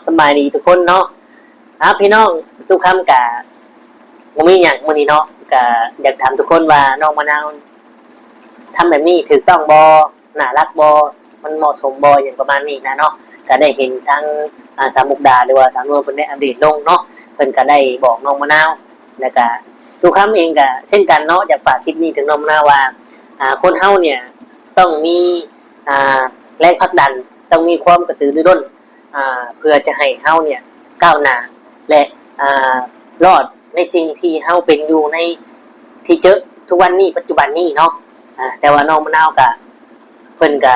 ສະບາຍດີທຸກຄົນເນາະ. ອ່າ ພີ່ນ້ອງ, ຕຸຄຳກະບໍ່ມີຫຍັງມື້ນີ້ເນາະ, ກະຢາກຖາມທຸກຄົນວ່ານ້ອງມະນາວທຳແບບນີ້ຖືກຕ້ອງບໍ່? ໜ້າຮັກບໍ່? ມັນເໝາະສົມບໍ່? ຫຍັງປະມານນີ້ນະເນາະ. ກະໄດ້ເຫັນທາງ ອ່າ ສາວມຸກດາ ຫຼືວ່າສາວນວນເພິ່ນໄດ້ອັບເດດລົງເນາະ, ເພິ່ນກະໄດ້ບອກນ້ອງມະນາວ ແລ້ວກະຕຸຄຳເອງກະເຊັ່ນກັນເນາະ, ຢາກຝາກຄລິບນີ້ເຖິງນ້ອງມະນາວວ່າ ອ່າ ຄົນເຮົາເນ່ຍຕ້ອງມີ ອ່າ ແຮງຜັກດັນ, ຕ້ອງມີຄວາມກະຕືລືລົ້ນ ອ່າ ເພື່ອຈະໃຫ້ເຮົາເນ່ຍກ້າວໜ້າ ແລະ ອ່າ ລອດໃນສິ່ງທີ່ເຮົາເປັນຢູ່ໃນ ທີ່ເຈີທຸກວັນນີ້ ປັດຈຸບັນນີ້ເນາະ. ອ່າ ແຕ່ວ່ານ້ອງມະນາວກະ ເພິ່ນກະ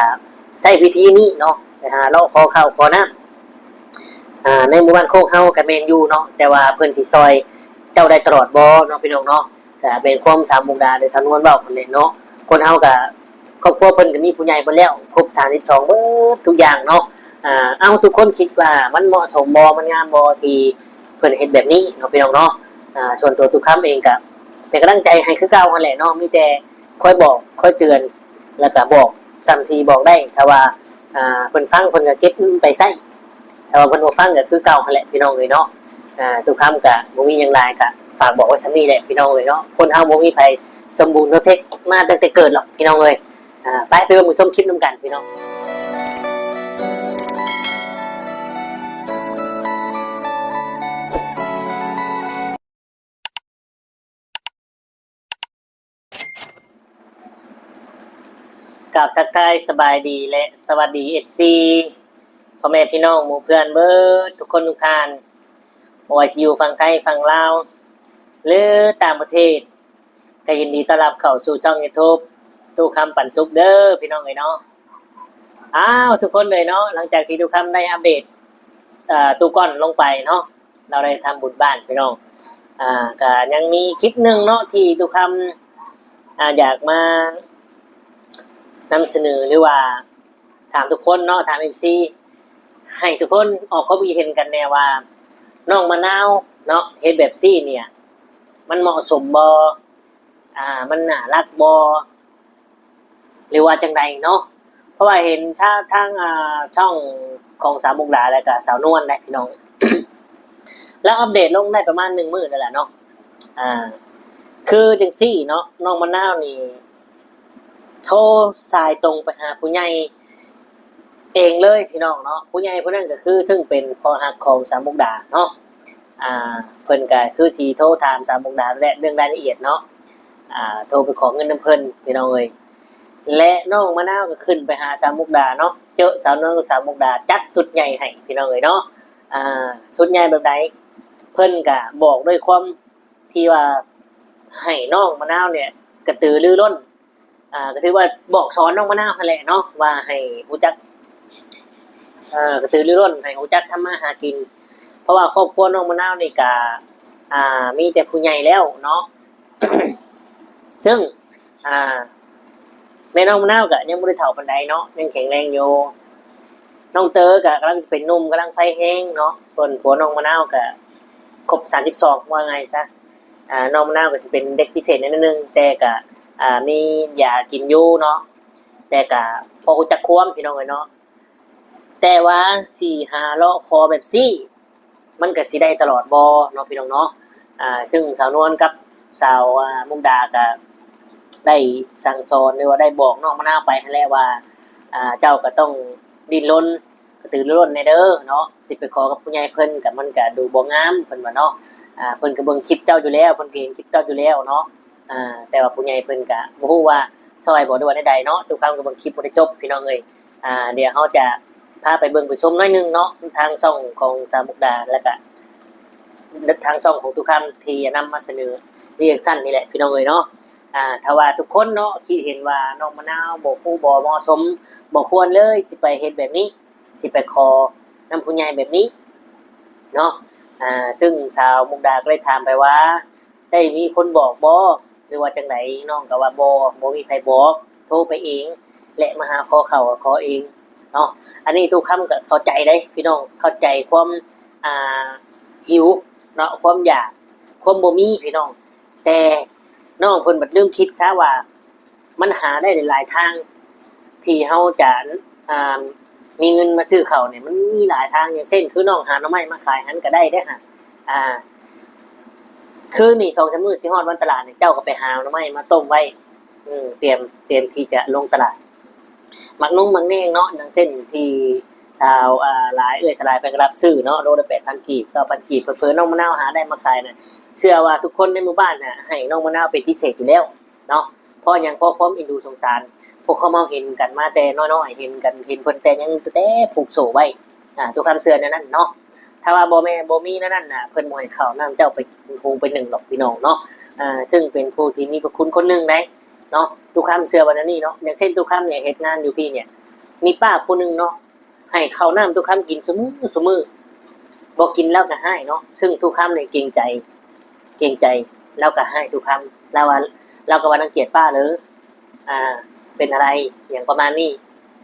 ໃຊ້ວິທີນີ້ເນາະ, ໄປຫາເລາະຂໍເຂົ້າຂໍນ້ຳ ອ່າ ໃນໝູ່ບ້ານໂຄກເຮົາກະແມ່ນຢູ່ເນາະ, ແຕ່ວ່າເພິ່ນຊິຊ່ອຍເຈົ້າໄດ້ຕະຫຼອດບໍ່ເນາະ ພີ່ນ້ອງເນາະ. ກະແມ່ນຄວາມສາວມຸກດາ ຫຼືສາວນວນເວົ້າຫັ້ນແຫຼະເນາະ. ຄົນເຮົາກະ ຄອບຄົວເພິ່ນກະມີຜູ້ໃຫຍ່ເບິດແລ້ວ ຄົບສາມສິບສອງເບິດທຸກຢ່າງເນາະ. ອ່າ ເອົ້າ ທຸກຄົນຄິດວ່າມັນເໝາະສົມບໍ່? ມັນງາມບໍ່? ທີ່ເພິ່ນເຮັດແບບນີ້ເນາະ ພີ່ນ້ອງເນາະ. ອ່າ ສ່ວນຕົວຕຸຄຳເອງກະເປັນກຳລັງໃຈໃຫ້ຄືເກົ່າຫັ້ນແຫຼະເນາະ, ມີແຕ່ຄອຍບອກຄອຍເຕືອນ ແລ້ວກະບອກສ່ຳທີ່ບອກໄດ້. ຖ້າວ່າ ອ່າ ເພິ່ນຟັງ ເພິ່ນກະເກັບໄປໃຊ້, ຖ້າວ່າເພິ່ນບໍ່ຟັງກະຄືເກົ່າຫັ້ນແຫຼະ ພີ່ນ້ອງເອີຍເນາະ. ອ່າ ຕຸຄຳກະບໍ່ມີຫຍັງຫຼາຍ, ກະຝາກບອກໄວ້ສ່ຳນີ້ແຫຼະ ພີ່ນ້ອງເອີຍເນາະ. ຄົນເຮົາບໍ່ມີໃຜສົມບູນເພີເຟັກມາຕັ້ງແຕ່ເກີດຫຼອກ ພີ່ນ້ອງເອີຍ. ອ່າ ໄປ ໄປເບິ່ງໄປຊົມຄລິບນຳກັນ ພີ່ນ້ອງ. ກາບທັກທາຍສະບາຍດີ ແລະ ສະຫວັດດີ ເອັຟຊີ ພໍ່ແມ່ພີ່ນ້ອງໝູ່ເພື່ອນເບິດທຸກຄົນທຸກທ່ານ, ບໍ່ວ່າຊິຢູ່ຝັ່ງໄທ, ຝັ່ງລາວ ຫຼື ຕ່າງປະເທດ, ກໍຍິນດີຕ້ອນຮັບເຂົ້າສູ່ຊ່ອງຢູທູບ ຕູ້ຄຳປັນສຸກເດີ ພີ່ນ້ອງເອີຍເນາະ. ອ້າວ ທຸກຄົນເອີຍເນາະ, ຫຼັງຈາກທີ່ຕູ້ຄຳໄດ້ອັບເດດ ເອີ່ ຕູ້ກ່ອນລົງໄປເນາະ, ລາວໄດ້ທຳບຸນບ້ານ ພີ່ນ້ອງ. ອ່າ ກະຍັງມີຄລິບໜຶ່ງເນາະ ທີ່ຕູ້ຄຳ ອ່າ ຢາກມານຳສະເໜີ ຫຼືວ່າຖາມທຸກຄົນເນາະ, ຖາມເອັຟຊີ ໃຫ້ທຸກຄົນອອກຄວາມຄິດເຫັນກັນແດ່ວ່າ ນ້ອງມະນາວເນາະ ເຮັດແບບຊີ້ເນ່ຍ ມັນເໝາະສົມບໍ່? ອ່າ ມັນໜ້າຮັກບໍ່ ຫຼືວ່າຈັ່ງໃດເນາະ? ເພາະວ່າເຫັນຊາ ທາງ ອ່າ ຊ່ອງຂອງສາວມຸກດາ ແລ້ວກະສາວນວນແຫຼະ ພີ່ນ້ອງ, ລາວອັບເດດລົງໄດ້ປະມານໜຶ່ງມື້ນີ້ແຫຼະເນາະ. ອ່າ ຄືຈັ່ງຊີ້ເນາະ, ນ້ອງມະນາວນີ້ໂທສາຍຕົງໄປຫາຜູ້ໃຫຍ່ເອງເລີຍ ພີ່ນ້ອງເນາະ. ຜູ້ໃຫຍ່ຜູ້ນັ້ນກໍຄື ເຊິ່ງເປັນພໍ່ຮັກຂອງສາວມຸກດາເນາະ. ອ່າ ເພິ່ນກະຄືຊິໂທຖາມສາວມຸກດາແຫຼະ ເລື່ອງລາຍລະອຽດເນາະ, ອ່າ ໂທໄປຂໍເງິນນຳເພິ່ນ ພີ່ນ້ອງເອີຍ. ແລະ ນ້ອງມະນາວກໍຂຶ້ນໄປຫາສາວມຸກດາເນາະ, ເຈີສາວນວນກັບສາວມຸກດາ ຈັດຊຸດໃຫຍ່ໃຫ້ ພີ່ນ້ອງເອີຍເນາະ. ອ່າ ຊຸດໃຫຍ່ແບບໃດ? ເພິ່ນກະບອກດ້ວຍຄວາມທີ່ວ່າໃຫ້ນ້ອງມະນາວເນ່ຍກະຕືລືລົ້ນ ອ່າ ກໍຖືວ່າບອກສອນນ້ອງມະນາວຫັ້ນແຫຼະເນາະ ວ່າໃຫ້ຮູ້ຈັກ ເອີ່ ກະຕືລືລົ້ນ ໃຫ້ຮູ້ຈັກທຳມາຫາກິນ, ເພາະວ່າຄອບຄົວນ້ອງມະນາວນີ້ກະ ອ່າ ມີແຕ່ຜູ້ໃຫຍ່ແລ້ວເນາະ. ເຊິ່ງ ອ່າ ແມ່ນ້ອງມະນາວກະຍັງບໍ່ໄດ້ເຖົ້າປານໃດເນາະ, ຍັງແຂງແຮງຢູ່. ນ້ອງເຕີກະກຳລັງເປັນໜຸ່ມ ກຳລັງໄຟແຮງເນາະ, ສ່ວນຜົວນ້ອງມະນາວກະຄົບສາມສິບສອງ ວ່າງ່າຍຊະ. ອ່າ ນ້ອງມະນາວກໍຊິເປັນເດັກພິເສດໜ້ອຍໜຶ່ງ, ແຕ່ກະ ອ່າ ມີຢາກິນຢູ່ເນາະ, ແຕ່ກະພໍຮູ້ຈັກຄວາມ ພີ່ນ້ອງເອີຍເນາະ. ແຕ່ວ່າຊິຫາເລາະຂໍແບບຊີ້ ມັນກະຊິໄດ້ຕະຫຼອດບໍ່ເນາະ ພີ່ນ້ອງເນາະ? ອ່າ ເຊິ່ງສາວນວນກັບສາວ ອ່າ ມຸກດາກະໄດ້ສັ່ງສອນ ຫຼືວ່າໄດ້ບອກນ້ອງມະນາວໄປຫັ້ນແຫຼະວ່າ ອ່າ ເຈົ້າກະຕ້ອງດີ້ນລົນ ກະຕືລືລົ້ນແດ່ເດີເນາະ, ຊິໄປຂໍກັບຜູ້ໃຫຍ່ເພິ່ນກະມັນກະດູບໍ່ງາມ ເພິ່ນວ່າເນາະ. ອ່າ ເພິ່ນກະເບິ່ງຄລິບເຈົ້າຢູ່ແລ້ວ, ເພິ່ນກະເຫັນຄລິບເຈົ້າຢູ່ແລ້ວເນາະ, ອ່າ ແຕ່ວ່າຜູ້ໃຫຍ່ເພິ່ນກະບໍ່ຮູ້ວ່າຊ່ອຍບໍ່ ຫຼືວ່າແນວໃດເນາະ. ຕຸຄຳກໍເບິ່ງຄລິບບໍ່ໄດ້ຈົບ ພີ່ນ້ອງເອີຍ. ອ່າ ດຽວເຮົາຈະພາໄປເບິ່ງໄປຊົມໜ້ອຍໜຶ່ງເນາະ, ທາງຊ່ອງຂອງສາວມຸກດາ ແລ້ວກະທາງຊ່ອງຂອງຕຸຄຳທີ່ນຳມາສະເໜີຣີແອັກຊັນນີ້ແຫຼະ ພີ່ນ້ອງເອີຍເນາະ. ອ່າ ຖ້າວ່າທຸກຄົນເນາະ ຄິດເຫັນວ່ານ້ອງມະນາວບໍ່ຄູ່ ບໍ່ເໝາະສົມ ບໍ່ຄວນເລີຍ ຊິໄປເຮັດແບບນີ້ ຊິໄປຂໍນຳຜູ້ໃຫຍ່ແບບນີ້ເນາະ. ອ່າ ເຊິ່ງສາວມຸກດາກໍໄດ້ຖາມໄປວ່າ ໄດ້ມີຄົນບອກບໍ່ ຫຼືວ່າຈັ່ງໃດ? ນ້ອງກໍວ່າ ບໍ່ ບໍ່ມີໃຜບອກ, ໂທໄປເອງ ແລະ ມາຫາຂໍເຂົ້າກໍຂໍເອງເນາະ. ອັນນີ້ຕຸຄຳກໍເຂົ້າໃຈເດ້ພີ່ນ້ອງ, ເຂົ້າໃຈຄວາມ ອ່າ ຫິວເນາະ, ຄວາມຢາກ, ຄວາມບໍ່ມີພີ່ນ້ອງ. ແຕ່ນ້ອງເພິ່ນບັດລືມຄິດຊະວ່າ ມັນຫາໄດ້ຫຼາຍໆທາງ ທີ່ເຮົາຈະ ອ່າ ມີເງິນມາຊື້ເຂົ້ານີ້ ມັນມີຫຼາຍທາງ ຢ່າງເຊັ່ນ ຄືນ້ອງຫາໜໍ່ໄມ້ມາຂາຍຫັ້ນກໍໄດ້ເດ້ຫັ້ນ ອ່າ ຄືນີ້ສອງສາມມື້ຊິຮອດວັນຕະຫຼາດນີ້ ເຈົ້າກໍໄປຫາໜໍ່ໄມ້ມາຕົ້ມໄວ້ ອືມ ຕຽມ ຕຽມທີ່ຈະລົງຕະຫຼາດ ໝາກນົງໝາກແໜ່ງເນາະ ຢ່າງເຊັ່ນທີ່ສາວ ອ່າ ຫຼາຍ ເອື້ອຍສາຫຼາຍເພິ່ນກໍຮັບຊື້ເນາະ ໂລລະແປດພັນກີບ ເກົ້າພັນກີບ ເຜີໆນ້ອງມະນາວຫາໄດ້ມາຂາຍນະ ເຊື່ອວ່າທຸກຄົນໃນໝູ່ບ້ານນະໃຫ້ນ້ອງມະນາວເປັນພິເສດຢູ່ແລ້ວເນາະ ເພາະຫຍັງ ເພາະຄວາມເອັນດູສົງສານ ພວກເຮົາເຫັນກັນມາແຕ່ນ້ອຍໆ ເຫັນກັນ ເຫັນເພິ່ນແຕ່ຍັງ ແຕ່ຜູກໂສ້ໄວ້ ອ່າ ຕຸຄຳເຊື່ອແນວນັ້ນເນາະ ຖ້າວ່າບໍ່ແມ່ນ ບໍ່ມີແນວນັ້ນນະ ເພິ່ນບໍ່ໃຫ້ເຂົ້ານ້ຳເຈົ້າໄປ ຫຸງໄປໜຶ້ງດອກພີ່ນ້ອງເນາະ ອ່າ ຊຶ່ງເປັນຜູ້ທີ່ມີພະຄຸນຄົນໜຶ່ງໃດ ເນາະ ຕຸຄຳເຊື່ອວ່າແນວນີ້ເນາະ ຢ່າງເຊັ່ນຕຸຄຳນີ້ເຮັດງານຢູ່ພີ້ນີ້ ມີປ້າຜູ້ໜຶ່ງເນາະ ໃຫ້ເຂົ້ານ້ຳຕຸຄຳກິນຊຸມື້ ຊຸມື້ ບໍ່ກິນລາວກໍຮ້າຍເນາະ ຊຶ່ງຕຸຄຳນີ້ເກງໃຈ ເກງໃຈ ລາວກໍຮ້າຍຕຸຄຳ ລາວວ່າ ລາວກໍວ່າ ລັງກຽດປ້າເລີ ອ່າ ເປັນອະໄລ ຫຍັງປະມານນີ້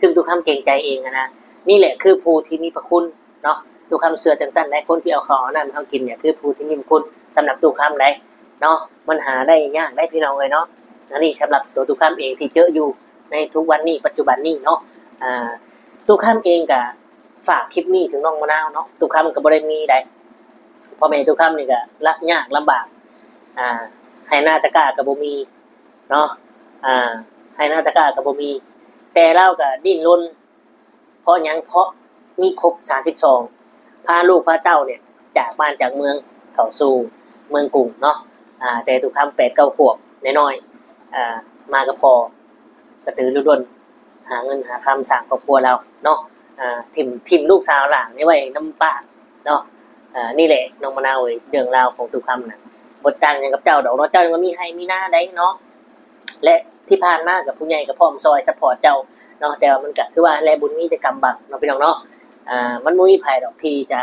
ຊຶ່ງຕຸຄຳເກງໃຈເອງຫັ້ນນະ ນີ້ແຫຼະຄືຜູ້ທີ່ມີພະຄຸນ ເນາະ ຕຸຄຳເຊື່ອຈັ່ງຊັ້ນໃດ໋ ຄົນທີ່ເອົາເຂົ້າເອົານ້ຳໃຫ້ເຮົາກິນນີ້ ຄືຜູ້ທີ່ມີບຸນຄຸນສຳລັບຕຸຄຳໃດ໋ເນາະ ມັນຫາໄດ້ຍາກໃດ໋ພີ່ນ້ອງເອີຍເນາະ ອັນນີ້ສຳລັບຕົວຕຸຄຳເອງທີ່ເຈີຢູ່ໃນທຸກວັນນີ້ ປັດຈຸບັນນີ້ເນາະ ອ່າ ຕຸຄຳເອງກະຝາກຄລິບນີ້ເຖິງນ້ອງມະນາວເນາະ ຕຸຄຳກະບໍ່ໄດ້ມີໃດ໋ ພໍ່ແມ່ຕຸຄຳນີ້ກະລະ ຍາກລຳບາກ ອ່າ ໄຮ່ນາຕະກ້າກະບໍ່ມີເນາະ ອ່າ ໄຮ່ນາຕະກ້າກະບໍ່ມີ ແຕ່ລາວກະດີ້ນລົນ ເພາະຫຍັງ ເພາະມີຄົບສາມສິບສອງ ພາລູກພາເຕົ້ານີ້ຈາກບ້ານຈາກເມືອງເຂົ້າສູ່ເມືອງກຸງເນາະ ອ່າ ແຕ່ຕຸຄຳແປດເກົ້າຂວບນ້ອຍໆ ອ່າ ມາກັບພໍ່ກະຕືລືລົ້ນ ຫາເງິນຫາຄຳສ້າງຄອບຄົວລາວເນາະ ອ່າ ຖິ້ມ ຖິ້ມລູກສາວຫຼ້ານນີ້ໄວ້ນຳປ້າເນາະ ອ່າ ນີ້ແຫຼະນ້ອງມະນາວເອີຍ ເລື່ອງລາວຂອງຕຸຄຳນະ ບໍ່ຕ່າງຫຍັງກັບເຈົ້າດອກເນາະ ເຈົ້າຍັງມີໄຮ່ມີນາໃດ໋ເນາະ ແລະທີ່ຜ່ານມາກະຜູ້ໃຫຍ່ກະພ້ອມຊ່ອຍຊັບພອດເຈົ້າເນາະ ແຕ່ວ່າມັນກະຄືວ່າຫັ້ນແຫຼະ ບຸນມີແຕ່ກຳບັງເນາະ ພີ່ນ້ອງເນາະ ອ່າ ມັນບໍ່ມີໃຜດອກທີ່ຈະ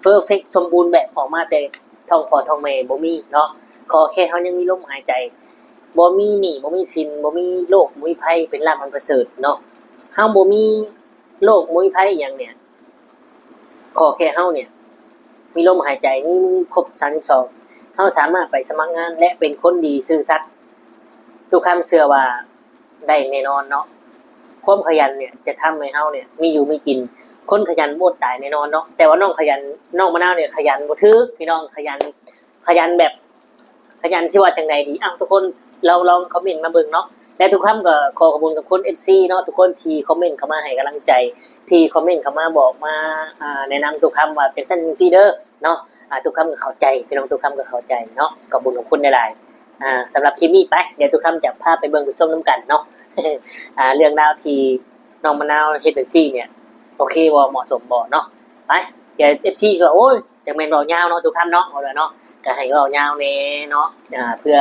ເຟີເຟັກສົມບູນແບບອອກມາແຕ່ທ້ອງພໍ່ທ້ອງແມ່ ບໍ່ມີເນາະ ຂໍແຄ່ເຮົາຍັງມີລົມຫາຍໃຈ ບໍ່ມີໜີ້ ບໍ່ມີສິນ ບໍ່ມີໂລກ ບໍ່ມີໄພ ເປັນລາບອັນປະເສີດເນາະ ເຮົາບໍ່ມີໂລກ ບໍ່ມີໄພອີ່ຫຍັງນີ້ ຂໍແຄ່ເຮົານີ້ມີລົມຫາຍໃຈ ມີມືຄົບສາມສິບສອງ ເຮົາສາມາດໄປສະໝັກງານ ແລະເປັນຄົນດີຊື່ສັດ ຕຸຄຳເຊື່ອວ່າໄດ້ແນ່ນອນເນາະ ຄວາມຂະຫຍັນນີ້ຈະທຳໃຫ້ເຮົານີ້ມີຢູ່ມີກິນ ຄົນຂະຫຍັນບໍ່ອດຕາຍແນ່ນອນເນາະ ແຕ່ວ່ານ້ອງຂະຫຍັນ ນ້ອງມະນາວນີ້ຂະຫຍັນບໍ່ຖືກ ພີ່ນ້ອງ ຂະຫຍັນ ຂະຫຍັນແບບ ຂະຫຍັນຊິວ່າຈັ່ງໃດດີ ເອົ້າ ທຸກຄົນລອງ ລອງຄອມເມັນມາເບິ່ງເນາະ ແລະຕຸຄຳກໍຂໍຂອບຄຸນກັບຄົນ ເອັຟຊີ ເນາະ ທຸກຄົນທີ່ຄອມເມັນເຂົ້າມາໃຫ້ກຳລັງໃຈ ທີ່ຄອມເມັນເຂົ້າມາບອກ ມາ ອ່າ ແນະນຳຕຸຄຳວ່າຈັ່ງຊັ້ນຈັ່ງຊີ້ເດີເນາະ ອ່າ ຕຸຄຳກໍເຂົ້າໃຈ ພີ່ນ້ອງ ຕຸຄຳກໍເຂົ້າໃຈເນາະ ຂອບຄຸນຂອບຄຸນຫຼາຍໆ ອ່າ ສຳລັບຄລິບນີ້ໄປ ດຽວຕຸຄຳຈະພາໄປເບິ່ງໄປຊົມນຳກັນເນາະ ອ່າ ເລື່ອງລາວທີ່ນ້ອງມະນາວເຮັດຈັ່ງຊີ້ນີ້ ໂອເຄບໍ່ ເໝາະສົມບໍ່ເນາະ ໄປ ດຽວ ເອັຟຊີ ຊິວ່າ ໂອ້ຍ ຈັກແມ່ນເວົ້າຍາວເນາະ ຕຸຄຳເນາະ ເວົ້າແລ້ວເນາະ ກະໃຫ້ເວົ້າຍາວແດ່ເນາະ ອ່າ ເພື່ອ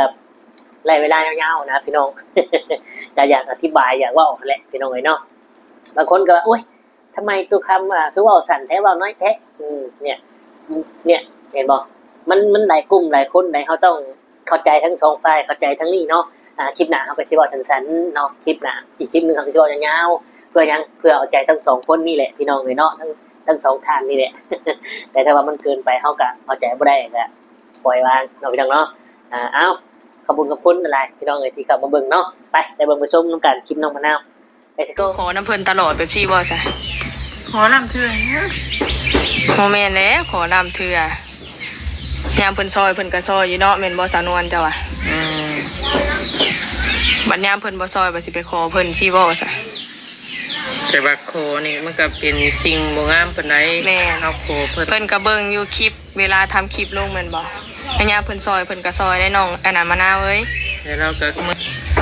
ໄລ່ເວລາຍາວໆນະພີ່ນ້ອງ ກະຢາກອະທິບາຍ ຢາກເວົ້າຫັ້ນແຫຼະພີ່ນ້ອງເອີຍເນາະ ບາງຄົນກະວ່າ ໂອ້ຍ ທຳໄມຕຸຄຳ ອ່າ ຄືເວົ້າສັ້ນແທ້ ເວົ້າໜ້ອຍແທ້ ອືມ ເນີ້ຍ ເນີ້ຍ ເຫັນບໍ່ ມັນ ມັນຫຼາຍກຸ່ມຫຼາຍຄົນໃດ໋ ເຮົາຕ້ອງ ເຂົ້າໃຈທັງສອງຝ່າຍ ເຂົ້າໃຈທັງນີ້ເນາະ ອ່າ ຄລິບໜ້າເຮົາກໍຊິເວົ້າສັ້ນໆເນາະ ຄລິບໜ້າ ອີກຄລິບໜຶ່ງເຮົາກໍຊິເວົ້າຍາວໆ ເພື່ອຫຍັງ ເພື່ອເອົາໃຈທັງສອງຄົນນີ້ແຫຼະ ພີ່ນ້ອງເອີຍເນາະ ທັງ ທັງສອງທ່ານນີ້ແຫຼະ ແຕ່ຖ້າວ່າມັນເກີນໄປ ເຮົາກໍເອົາໃຈບໍ່ໄດ້ ກໍປ່ອຍວາງເນາະ ພີ່ນ້ອງເນາະ ອ່າ ເອົ້າ ຂອບຄຸນຂອບຄຸນຫຼາຍໆ ພີ່ນ້ອງເອີຍ ທີ່ເຂົ້າມາເບິ່ງເນາະ ໄປ ໄປເບິ່ງໄປຊົມນຳກັນ ຄລິບນ້ອງມະນາວ Let's go ຂໍນຳເພິ່ນຕະຫຼອດແບບຊີ້ບໍ່ຊະ ຂໍນຳເທື່ອ ບໍ່ແມ່ນແຫຼະ ຂໍນຳເທື່ອ ຍາມເພິ່ນຊ່ອຍເພິ່ນກໍຊ່ອຍຢູ່ເນາະ ແມ່ນບໍ່ສາວນວນເຈົ້າວ່າ ອືມ ບັດຍາມເພິ່ນບໍ່ຊ່ອຍ ບັດຊິໄປຂໍເພິ່ນຊີ້ບໍ່ຊະ ແຕ່ວ່າຂໍນີ້ມັນກໍເປັນສິ່ງບໍ່ງາມປານໃດ ແມ່ນ ເຮົາຂໍເພິ່ນ ເພິ່ນກໍເບິ່ງຢູ່ຄລິບ ເວລາທຳຄລິບລົງແມ່ນບໍ່ ແລ້ວຍາມເພິ່ນຊ່ອຍ ເພິ່ນກໍຊ່ອຍໄດ໋ນ້ອງ ອັນນັ້ນ ມະນາວເອີຍ ແລ້ວເຮົາກໍ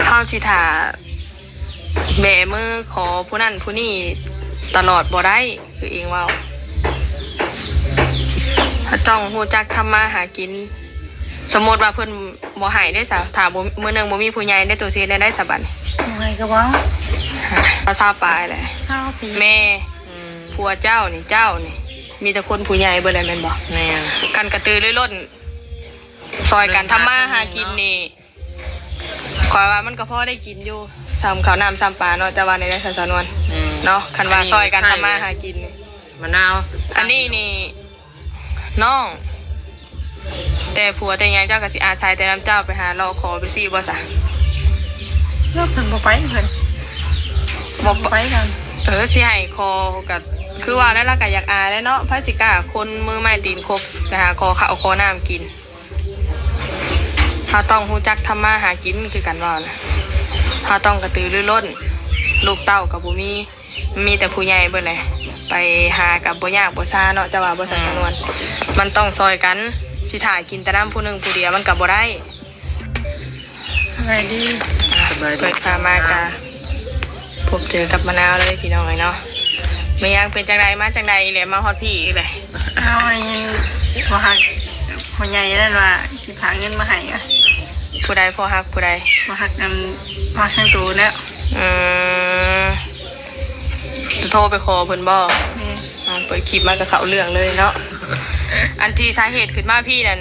ເຮົາຊິຖ້າ ແບມືຂໍຜູ້ນັ້ນຜູ້ນີ້ຕະຫຼອດບໍ່ໄດ້ ຄືເອງເວົ້າ ເຮົາຕ້ອງຮູ້ຈັກທຳມາຫາກິນ ສົມມຸດວ່າເພິ່ນບໍ່ໃຫ້ເດ້ຊະ ຖ້າບໍ່ ມື້ໜຶ່ງບໍ່ມີຜູ້ໃຫຍ່ເດ້ ໂຕຊິເຮັດແນວໃດຊະບັດນີ້ ບໍ່ໃຫ້ກໍເວົ້າ ຊາວປາຍແຫຼະ ຊາວປີ ແມ່ ອືມ ຜົວເຈົ້ານີ້ ເຈົ້ານີ້ ມີແຕ່ຄົນຜູ້ໃຫຍ່ເບິດແຫຼະແມ່ນບໍ່ ແມ່ນ ຄັນກະຕືລືລົ້ນ ຊ່ອຍກັນທຳມາຫາກິນນີ້ ຂ້ອຍວ່າມັນກໍພໍໄດ້ກິນຢູ່ ສ່ຳເຂົ້ານ້ຳສ່ຳປາເນາະ ເຈົ້າວ່າແນວໃດສາວນວນ ອືມ ເນາະ ຄັນວ່າຊ່ອຍກັນທຳມາຫາກິນນີ້ ມະນາວ ອັນນີ້ນີ້ນ້ອງ ແຕ່ຜົວແຕ່ຫຍັງເຈົ້າກໍຊິອາໄສແຕ່ນຳເຈົ້າໄປຫາເລາະຂໍໄປຊີ້ບໍ່ຊະ ເພິ່ນບໍ່ໄປ ເພິ່ນບໍ່ໄປກັນ ເອີ ຊິໃຫ້ຂໍ ກໍຄືວ່າແລ້ວ ລາວກໍຢາກອາຍແຫຼະເນາະ ໃຜຊິກ້າ ຄົນມືໄມ້ຕີນຄົບ ໄປຫາຂໍເຂົ້າຂໍນ້ຳກິນ. ເຮົາຕ້ອງຮູ້ຈັກທຳມາຫາກິນຄືກັນເວົ້ານະ ເຮົາຕ້ອງກະຕືລືລົ້ນ ລູກເຕົ້າກໍບໍ່ມີ ມີແຕ່ຜູ້ໃຫຍ່ເບິດແຫຼະ ໄປຫາກໍບໍ່ຍາກບໍ່ຊາເນາະ ເຈົ້າວ່າບໍ່ ສາວສະນວນ? ມັນຕ້ອງຊ່ອຍກັນ ຊິຖ້າກິນແຕ່ນຳຜູ້ໜຶ່ງຜູ້ດຽວມັນກໍບໍ່ໄດ້. ສະບາຍດີ. ສະບາຍດີ. ເປີດພາບມາກະພົບເຈີກັບມະນາວເລີຍພີ່ນ້ອງເອີຍເນາະ. ແມ່ນຫຍັງ ເປັນຈັ່ງໃດ ມາຈັ່ງໃດອີກແຫຼະ ມາຮອດພີ້ອີກແຫຼະ? ເຮົາໄດ້ຍິນພໍ່ຮັກພໍ່ໃຫຍ່ນັ້ນວ່າຊິພາເງິນມາໃຫ້. ຜູ້ໃດ ພໍ່ຮັກຜູ້ໃດ? ພໍ່ຮັກ ອັນ ພໍ່ຮັກທາງໂຕແລ້ວ. ອືມ ໂທໄປຂໍເພິ່ນບໍ່? ແມ່ນ. ອ່າ ເປີດຄລິບມາກໍເຂົ້າເລື່ອງເລີຍເນາະ. ອັນທີ່ສາເຫດຂຶ້ນມາພີ້ນັ້ນ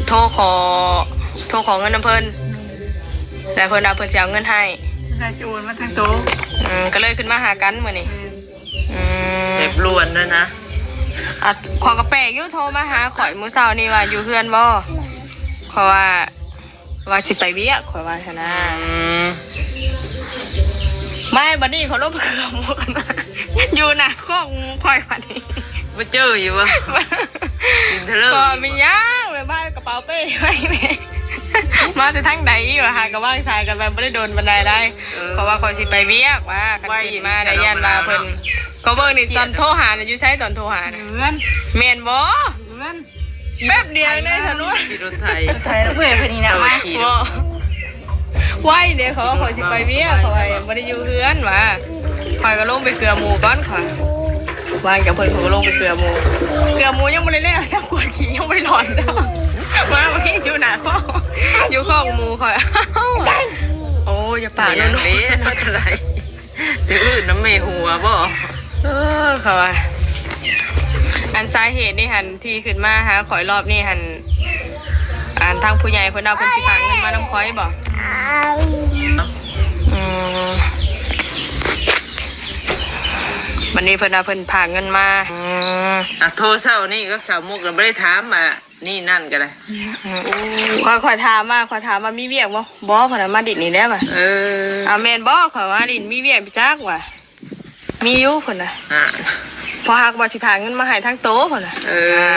ໂທຂໍ ໂທຂໍເງິນນຳເພິ່ນ ແລ້ວເພິ່ນວ່າເພິ່ນຊິເອົາເງິນໃຫ້ ເພິ່ນວ່າຊິໂອນມາທາງໂຕ. ອືມ ກໍເລີຍຂຶ້ນມາຫາກັນມື້ນີ້. ແມ່ນ. ອືມ ແບບດ່ວນດ້ວຍນະ. ອ່ະ ຂ້ອຍກໍແປກຢູ່ ໂທມາຫາຂ້ອຍມື້ເຊົ້ານີ້ວ່າຢູ່ເຮືອນບໍ່ ເພາະວ່າ ວ່າຊິໄປວຽກ ຂ້ອຍວ່າຊັ້ນນະ. ອືມ ມາບັດນີ້ຂ້ອຍລົງໄປເຄືອໝູ່ກັນມາ ຢູ່ໜ້າຄອກໝູ່ຂ້ອຍບັດນີ້ ບໍ່ເຈີຢູ່ບໍ່? ກິນເທະເລີ ກໍມີຫຍັງ ແມ່ບ້ານກະເປົາເປ້ໄວ້ແມ່ ມາແຕ່ທາງໃດວະ ຫາກະວາງສາຍກັນໄປບໍ່ໄດ້ດົນປານໃດໄດ໋. ເອີ ເພາະວ່າຂ້ອຍຊິໄປວຽກວ່າ ຄັນຂຶ້ນມາໄດ້ຢ້ານວ່າເພິ່ນ ກໍເບິ່ງນີ້ ຕອນໂທຫານະ ຢູ່ໃສຕອນໂທຫານະ? ຢູ່ເຮືອນ. ແມ່ນບໍ່? ຢູ່ເຮືອນ. ແປັບດຽວເດ້ ສະນວນ ຂີ່ລົດໄຖ ໄຖລະເບີດໄປນີ້ນະ ມາ ບໍ່ ໄວເດ້ ເຂົາວ່າຂ້ອຍຊິໄປວຽກ ຂ້ອຍບໍ່ໄດ້ຢູ່ເຮືອນຫວາ ຂ້ອຍກໍລົງໄປເຄືອໝູ່ກ່ອນ ຂ້ອຍວ່າງຈາກເພິ່ນ ຂ້ອຍກໍລົງໄປເຄືອໝູ່ ເຄືອໝູ່ຍັງບໍ່ໄດ້ແລ້ວ ຈັກກວດຂີ້ຍັງບໍ່ໄດ້ຫຼອນ ມາບັດນີ້ຢູ່ໜ້າຄອກ ຢູ່ຄອກໝູ່ຂ້ອຍ ໂອ້ ຢ່າປາກ ເນາະ ເນາະ ເນາະ ຊິອື່ນນຳແມ່ຫົວບໍ່? ເອີ ເຂົາວ່າ ອັນສາເຫດນີ້ຫັ້ນ ທີ່ຂຶ້ນມາຫາຂ້ອຍລອບນີ້ຫັ້ນ ອັນທາງຜູ້ໃຫຍ່ເພິ່ນວ່າເພິ່ນຊິຝາກເງິນມານຳຂ້ອຍບໍ່? ອືມ ບັດນີ້ເພິ່ນວ່າເພິ່ນຝາກເງິນມາ. ອືມ ອ່ະ ໂທເຊົ້ານີ້ກັບສາວມຸກລະບໍ່ໄດ້ຖາມວ່າ ນີ້ນັ້ນກໍໄດ້. ອືມ ຂ້ອຍ ຂ້ອຍຖາມວ່າ ຂ້ອຍຖາມວ່າມີວຽກບໍ່? ບໍ່ ເພິ່ນວ່າມາດິນນີ້ແຫຼະວ່າ. ເອີ ອາ ແມ່ນບໍ່? ຂ້ອຍວ່າດິນມີວຽກໄປຈັກວ່າ. ມີຢູ່ ເພິ່ນວ່າ. ອ່າ ພໍຫາກວ່າຊິພາເງິນມາໃຫ້ທາງໂຕ ເພິ່ນວ່າ. ເອີ ອ່າ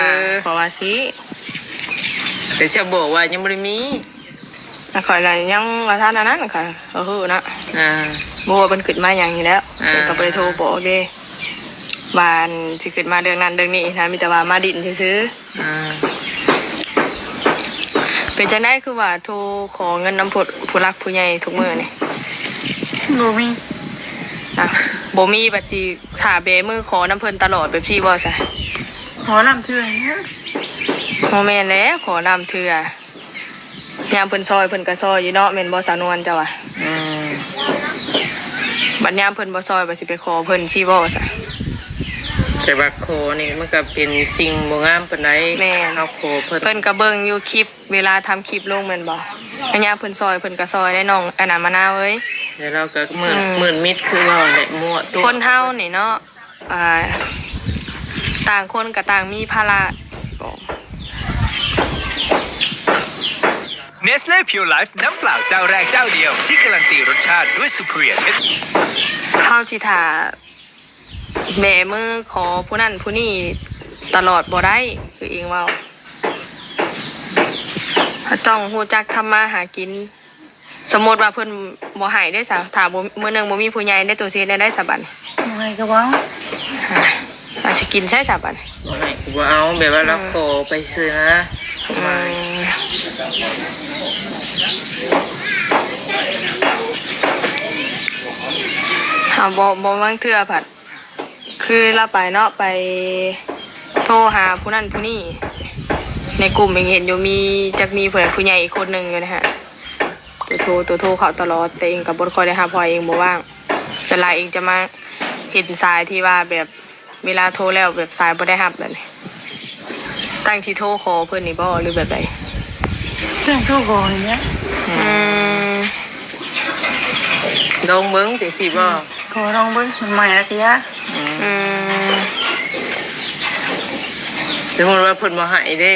ເພາະວ່າຊິ ແຕ່ເຈົ້າບອກວ່າຍັງບໍ່ໄດ້ມີ. ອ່າ ຂ້ອຍລະຍັງບໍ່ທັນອັນນັ້ນ ຂ້ອຍບໍ່ຮູ້ເນາະ. ອ່າ ບໍ່ຮູ້ວ່າເພິ່ນຄິດມາຫຍັງນີ້ແຫຼະ. ອ່າ ເພິ່ນກໍບໍ່ໄດ້ໂທບອກເດ້ ວ່າອັນຊິຄິດມາເລື່ອງນັ້ນເລື່ອງນີ້ນະ ມີແຕ່ວ່າມາດິນຊື່ໆ. ອ່າ ເປັນຈັ່ງໃດຄືວ່າໂທຂໍເງິນນຳຜູ້ ຜູ້ຫຼັກຜູ້ໃຫຍ່ທຸກມື້ນີ້? ບໍ່ມີ. ອ່າ ບໍ່ມີ ບັດຊິຖ້າແບມືຂໍນຳເພິ່ນຕະຫຼອດແບບຊີ້ບໍ່ຊະ? ຂໍນຳເທື່ອ. ບໍ່ແມ່ນແຫຼະ ຂໍນຳເທື່ອ ຍາມເພິ່ນຊ່ອຍ ເພິ່ນກໍຊ່ອຍຢູ່ເນາະ ແມ່ນບໍ່ສາວນວນເຈົ້າວ່າ? ອືມ ບັດຍາມເພິ່ນບໍ່ຊ່ອຍ ບັດຊິໄປຂໍເພິ່ນຊີ້ບໍ່ຊະ? ແຕ່ວ່າຂໍນີ້ມັນກໍເປັນສິ່ງບໍ່ງາມປານໃດ. ແມ່ນ ເຮົາຂໍເພິ່ນ ເພິ່ນກໍເບິ່ງຢູ່ຄລິບ ເວລາທຳຄລິບລົງແມ່ນບໍ່? ຍາມເພິ່ນຊ່ອຍ ເພິ່ນກໍຊ່ອຍໄດ໋ນ້ອງ ອັນນັ້ນ ມະນາວເອີຍ. ແລ້ວເຮົາກໍມືດ ອືມ ມືດມິດຄືເວົ້າແຫຼະ ມົ້ວຕົວະ ຄົນເຮົານີ້ເນາະ. ອ່າ ຕ່າງຄົນກໍຕ່າງມີພາລະ. Nestle Pure Life น้ำเปล่าเจ้าแรกเจ้าเดียวที่การันตีรสชาติด้วย Superior Nestle ເຮົາຊິຖ້າແບມືຂໍຜູ້ນັ້ນຜູ້ນີ້ຕະຫຼອດບໍ່ໄດ້ ຄືເອງເວົ້າ. ເຮົາຕ້ອງຮູ້ຈັກທຳມາຫາກິນ. ສົມມຸດວ່າເພິ່ນບໍ່ໃຫ້ເດ້ຊະ ຖ້າບໍ່ ມື້ໜຶ່ງບໍ່ມີຜູ້ໃຫຍ່ເດ້ ໂຕຊິເຮັດແນວໃດຊະບັດນີ້? ບໍ່ໃຫ້ກໍບໍ່ເອົາ. ອາ ອາດຊິກິນໃຊ້ຊະບັດນີ້? ບໍ່ໃຫ້ກໍບໍ່ເອົາ ແບບວ່າ ອືມ ລາວຂໍໄປຊື່ນະ. ອືມ ເຮົາບໍ່ ບໍ່ ບາງເທື່ອພັດ ຄືລາວໄປເນາະ ໄປໂທຫາຜູ້ນັ້ນຜູ້ນີ້ ໃນກຸ່ມເອງເຫັນຢູ່ ມີ ຈັກມີຜູ້ໃດຜູ້ໃຫຍ່ອີກຄົນໜຶ່ງຢູ່ນະຮະ ໂຕໂທ ໂຕໂທເຂົ້າຕະຫຼອດ ແຕ່ເອງກໍບໍ່ຄ່ອຍໄດ້ຮັບ ເພາະວ່າເອງບໍ່ວ່າງ. ສ່ວນຫຼາຍເອງຈະມາເຫັນສາຍທີ່ວ່າແບບ ເວລາໂທແລ້ວແບບສາຍບໍ່ໄດ້ຮັບແບບນີ້ ຕັ້ງຊິໂທຂໍເພິ່ນນີ້ບໍ່ ຫຼືແບບໃດ? ຕັ້ງໂທຂໍນີ້ແຫຼະ. ອືມ ອືມ ລອງເບິ່ງຈັ່ງຊີ້ບໍ່? ອືມ ຂໍລອງເບິ່ງ ມັນໃໝ່ລະກະຢ່າ. ອືມ ອືມ ສົມມຸດວ່າເພິ່ນບໍ່ໃຫ້ເດ້?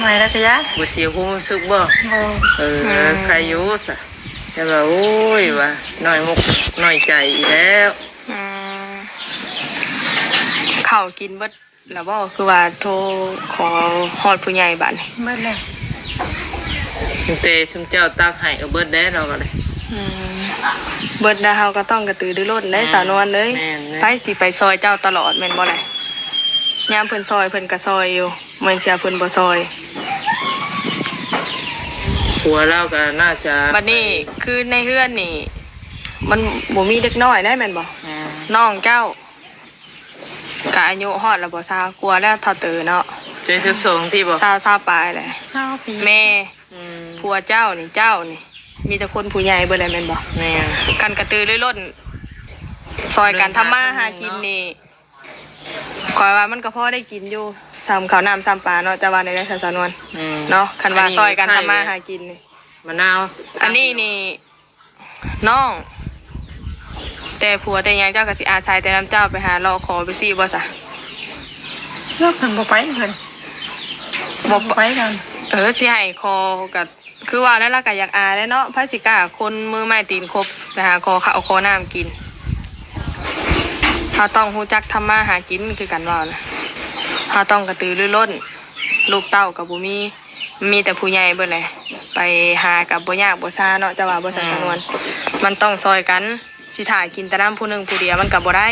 ໃໝ່ລະກະຢ່າ. ບໍ່ເສຍຄວາມຮູ້ສຶກບໍ່? ບໍ່. ເອີ ອືມ ໃຄຢູ່ຊະ. ແຕ່ວ່າ ໂອ້ຍ ວ່າ ນ້ອຍມຸກນ້ອຍໃຈອີກແລ້ວ. ອືມ ເຂົ້າກິນເບິດແລ້ວບໍ່? ຄືວ່າໂທຂໍຮອດຜູ້ໃຫຍ່ບາດນີ້. ເບິດແລ້ວ. ຕັ້ງແຕ່ຊຸມເຈົ້າຕັກໃຫ້ກໍເບິດແລ້ວ ເຮົາກໍໄດ້. ອືມ ເບິດແລ້ວ ເຮົາກໍຕ້ອງກະຕືລືລົ້ນເດ້ ແມ່ນ ສາວນວນເອີຍ. ແມ່ນ ແມ່ນ. ໃຜຊິໄປຊ່ອຍເຈົ້າຕະຫຼອດແມ່ນບໍ່ລະ? ຍາມເພິ່ນຊ່ອຍ ເພິ່ນກໍຊ່ອຍຢູ່. ແມ່ນເສຍເພິ່ນບໍ່ຊ່ອຍ. ຜົວລາວກໍໜ້າຈະ ບັດນີ້ຄືໃນເຮືອນນີ້ ມັນບໍ່ມີເດັກນ້ອຍໄດ໋ແມ່ນບໍ່? ແມ່ນ. ນ້ອງເຈົ້າກໍອາຍຸຮອດແລ້ວບໍ່? ຊາວກວ່າແລ້ວ ເຖົ້າເຕີເນາະ. ເຈັດສິບສອງຕິບໍ່? ຊາວ ຊາວປາຍແຫຼະ. ຊາວປີ. ແມ່. ອືມ. ຜົວເຈົ້ານີ້ ເຈົ້ານີ້ ມີແຕ່ຄົນຜູ້ໃຫຍ່ເບິດແຫຼະແມ່ນບໍ່? ແມ່ນ. ຄັນກະຕືລືລົ້ນຊ່ອຍກັນທຳມາຫາກິນນີ້ ຂ້ອຍວ່າມັນກໍພໍໄດ້ກິນຢູ່ ສ່ຳເຂົ້ານ້ຳສ່ຳປາເນາະ. ເຈົ້າວ່າແນວໃດ ສາວນວນ? ອືມ ເນາະ ຄັນວ່າຊ່ອຍກັນທຳມາຫາກິນນີ້. ມະນາວ ອັນນີ້ນີ້ນ້ອງ ແຕ່ຜົວແຕ່ຫຍັງເຈົ້າກໍຊິອາໄສແຕ່ນຳເຈົ້າ ໄປຫາເລາະຂໍໄປຊີ້ບໍ່ຊະ? ເພິ່ນບໍ່ໄປ ເພິ່ນບໍ່ ບໍ່ໄປນຳ. ເອີ ຊິໃຫ້ຂໍກໍ ຄືວ່າແລ້ວ ລາວກໍຢາກອາຍແຫຼະເນາະ. ໃຜຊິກ້າຄົນມືໄມ້ຕີນຄົບໄປຫາຂໍເຂົ້າຂໍນ້ຳກິນ? ເຮົາຕ້ອງຮູ້ຈັກທຳມາຫາກິນ ຄືກັນເວົ້ານະ. ເຮົາຕ້ອງກະຕືລືລົ້ນ. ລູກເຕົ້າກໍບໍ່ມີ ມີແຕ່ຜູ້ໃຫຍ່ເບິດແຫຼະ. ໄປຫາກໍບໍ່ຍາກບໍ່ຊາເນາະ. ເຈົ້າວ່າບໍ່ຊະ ສາວນວນ? ມັນຕ້ອງຊ່ອຍກັນ. ຊິຖ້າກິນແຕ່ນຳຜູ້ໜຶ່ງຜູ້ດຽວມັນກໍບໍ່ໄດ້.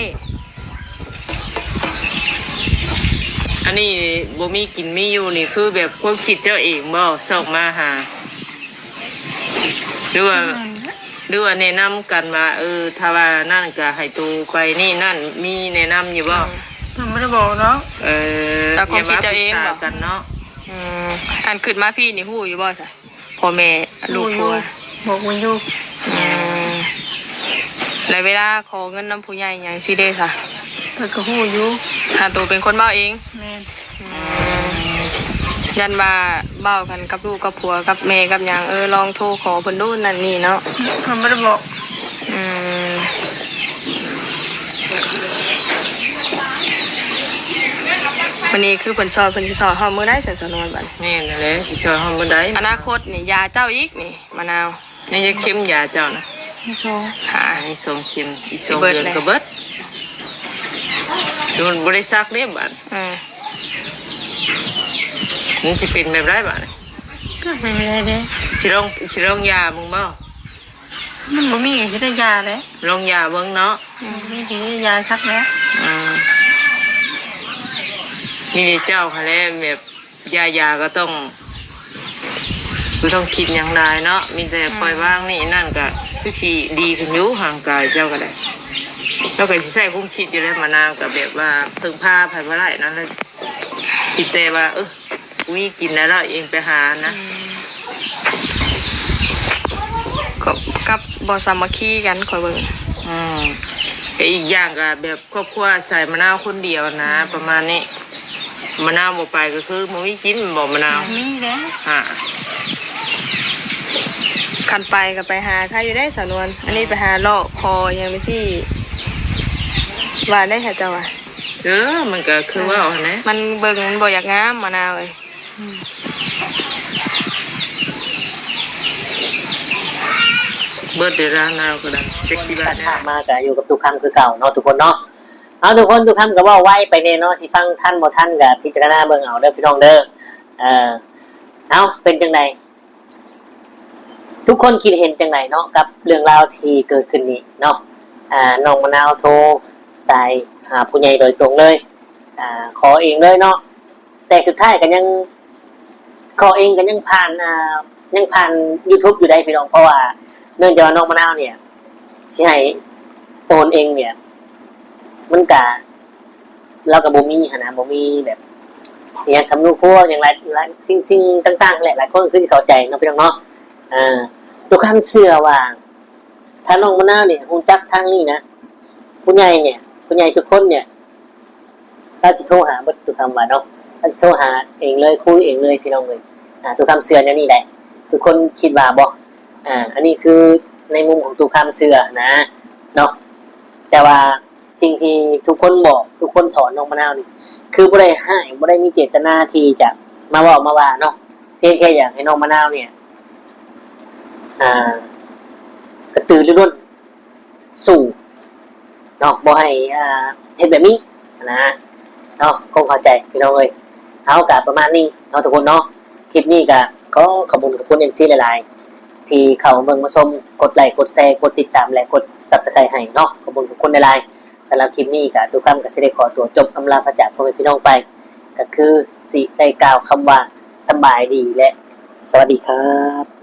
ອັນນີ້ບໍ່ມີກິນມີຢູ່ນີ້ ຄືແບບຄວາມຄິດເຈົ້າເອງບໍ່ ຊອກມາຫາ ຫຼືວ່າ ຫຼືວ່າແນະນຳກັນວ່າ ເອີ ຖ້າວ່ານັ້ນກໍໃຫ້ໂຕໄປນີ້ນັ້ນ ມີແນະນຳຢູ່ບໍ່? ອືມ ເພິ່ນບໍ່ໄດ້ບອກເນາະ. ເອີ ແຕ່ຄວາມຄິດເຈົ້າເອງບໍ່? ແມ່ນວ່າປຶກສາກັນເນາະ. ອືມ ອັນຂຶ້ນມາພີ້ນີ້ຮູ້ຢູ່ບໍ່ຊະ? ພໍ່ແມ່ລູກຜົວ ຮູ້ຢູ່ ບອກຢູ່. ອືມ ແລ້ວເວລາຂໍເງິນນຳຜູ້ໃຫຍ່ຫຍັງຊີ້ເດ້ຊະ? ເພິ່ນກໍຮູ້ຢູ່ ຫາໂຕເປັນຄົນເວົ້າເອງ. ແມ່ນ. ອືມ ຢ້ານວ່າເວົ້າກັນກັບລູກກັບຜົວກັບແມ່ກັບຫຍັງ ເອີ ລອງໂທຂໍເພິ່ນດູນັ້ນນີ້ເນາະ. ເພິ່ນບໍ່ໄດ້ບອກ. ອືມ ບັດນີ້ຄືເພິ່ນຊ່ອຍ ເພິ່ນຊິຊ່ອຍຮອດມື້ໃດ ສາວນວນ ບັດ? ແມ່ນແຫຼະ ຊິຊ່ອຍຮອດມື້ໃດ? ອະນາຄົດນີ້ຢາເຈົ້າອີກນີ້ ມະນາວ. ຍັງຈະເຂັມຢາເຈົ້ານະ? ສອງ ຫາ ໃຫ້ສອງເຂັມ ອີກສອງເດືອນກໍເບິດ. ສົມມຸດບໍ່ໄດ້ສັກເດ້ບາດ ອືມ ມັນຊິເປັນແບບໃດບາດ? ກໍເປັນໄປໄດ້ເດ້. ຊິລອງ ຊິລອງຢາເບິ່ງບໍ່? ມັນບໍ່ມີກໍຊິໄດ້ຢາແຫຼະ. ລອງຢາເບິ່ງເນາະ. ອືມ ບໍ່ມີກໍຊິໄດ້ຢາສັກແຫຼະ. ອືມ ມີແຕ່ເຈົ້າຫັ້ນແຫຼະແບບ ຢາ ຢາກໍຕ້ອງ ບໍ່ຕ້ອງຄິດຫຍັງຫຼາຍເນາະ ມີແຕ່ ອືມ ປ່ອຍວາງນີ້ນັ້ນ ກໍຄືຊິດີຂຶ້ນຢູ່ ຮ່າງກາຍເຈົ້າກໍໄດ້. ລາວກໍຊິໃຊ້ຄວາມຄິດຢູ່ແລ້ວ ມະນາວກໍແບບວ່າເພິ່ງພາໃຜບໍ່ໄດ້ນັ້ນແຫຼະ ຄິດແຕ່ວ່າ ເອີ ມີກິນແລ້ວລາວເອງໄປຫານະ. ອືມ ກໍກັບບໍ່ສາມັກຄີກັນ ຂ້ອຍເບິ່ງ. ອືມ ແລະ ອີກຢ່າງກໍແບບ ຄອບຄົວອາໄສມະນາວຄົນດຽວນະ ອືມ ປະມານນີ້. ມະນາວບໍ່ໄປກໍຄືບໍ່ມີກິນແມ່ນບໍ່ ມະນາວ? ບໍ່ມີແລ້ວ ຫາ ຄັນໄປກໍໄປຫາໃຄຢູ່ເດ້ສາວນວນ. ອືມ ອັນນີ້ໄປຫາເລາະຂໍຫຍັງໄປຊີ້ ວ່າໄດ້ຫາເຈົ້າວ່າ. ເອີ ມັນກໍຄືເວົ້າຫັ້ນແຫຼະ ມັນເບິ່ງມັນບໍ່ຢາກງາມ ມະນາວເອີຍ. ອືມ ເບິດເວລາລາວກໍໄດ້ ຈັກຊິວ່າແນວໃດ. ມາກໍຢູ່ກັບຕຸຄຳຄືເກົ່າເນາະທຸກຄົນເນາະ. ເອົາ ທຸກຄົນ ຕຸຄຳກໍເວົ້າໄວໄປແດ່ເນາະ ຊິຟັງທັນບໍ່ທັນກໍພິຈາລະນາເບິ່ງເອົາເດີພີ່ນ້ອງເດີ. ເອີ ເອົາ ເປັນຈັ່ງໃດ? ທຸກຄົນຄິດເຫັນຈັ່ງໃດເນາະ ກັບເລື່ອງລາວທີ່ເກີດຂຶ້ນນີ້ເນາະ? ອ່າ ນ້ອງມະນາວໂທສາຍຫາຜູ້ໃຫຍ່ໂດຍຕົງເລີຍ ອ່າ ຂໍເອງເລີຍເນາະ ແຕ່ສຸດທ້າຍກໍຍັງ ຂໍເອງກໍຍັງຜ່ານ ອ່າ ຍັງຜ່ານຢູທູບຢູ່ໃດ໋ພີ່ນ້ອງ ເພາະວ່າເນື່ອງຈາກວ່ານ້ອງມະນາວນີ້ຊິໃຫ້ໂອນເອງນີ້ ມັນກະ ລາວກໍບໍ່ມີຫັ້ນນະ ບໍ່ມີແບບອີ່ຫຍັງສຳມະໂນຄົວຫຍັງຫຼາຍ ຫຼາຍ ສິ່ງ ສິ່ງຕ່າງໆແຫຼະ ຫຼາຍຄົນຄືຊິເຂົ້າໃຈເນາະພີ່ນ້ອງເນາະ. ອ່າ ຕຸຄຳເຊື່ອວ່າ ຖ້ານ້ອງມະນາວນີ້ຮູ້ຈັກທາງນີ້ນະ ຜູ້ໃຫຍ່ນີ້ ຜູ້ໃຫຍ່ທຸກຄົນນີ້ ລາວຊິໂທຫາເບິດ ຕຸຄຳວ່າເນາະ ລາວຊິໂທຫາເອງເລີຍ ຄຸຍເອງເລີຍພີ່ນ້ອງເອີຍ. ອ່າ ຕຸຄຳເຊື່ອແນວນີ້ໄດ໋ ທຸກຄົນຄິດວ່າບໍ່? ອ່າ ອັນນີ້ຄືໃນມຸມຂອງຕຸຄຳເຊື່ອນະເນາະ ແຕ່ວ່າສິ່ງທີ່ທຸກຄົນບອກ ທຸກຄົນສອນນ້ອງມະນາວນີ້ ຄືບໍ່ໄດ້ຮ້າຍ ບໍ່ໄດ້ມີເຈດຕະນາທີ່ຈະມາເວົ້າມາວ່າເນາະ ພຽງແຄ່ຢາກໃຫ້ນ້ອງມະນາວນີ້ ອ່າ ກະຕືລືລົ້ນສູ້ເນາະ ບໍ່ໃຫ້ ອ່າ ເຮັດແບບນີ້ນະເນາະ. ຄົງເຂົ້າໃຈພີ່ນ້ອງເອີຍ. ເອົາ ກະປະມານນີ້ເນາະທຸກຄົນເນາະ. ຄລິບນີ້ກະຂໍຂອບຄຸນຂອບຄຸນເອັຟຊີຫຼາຍໆ ທີ່ເຂົ້າມາເບິ່ງມາຊົມ, ກົດໄລ ກົດແຊ ກົດຕິດຕາມ ແລະ ກົດ Subscribe ໃຫ້ເນາະ. ຂອບຄຸນຂອບຄຸນຫຼາຍໆ. ສຳລັບຄລິບນີ້ກະ ຕຸຄຳກະຊິໄດ້ຂໍຕົວຈົບອຳລາພາຈາກພໍ່ແມ່ພີ່ນ້ອງໄປ ກະຄືຊິໄດ້ກ່າວຄຳວ່າ ສະບາຍດີ ແລະ ສະຫວັດດີຄັບ.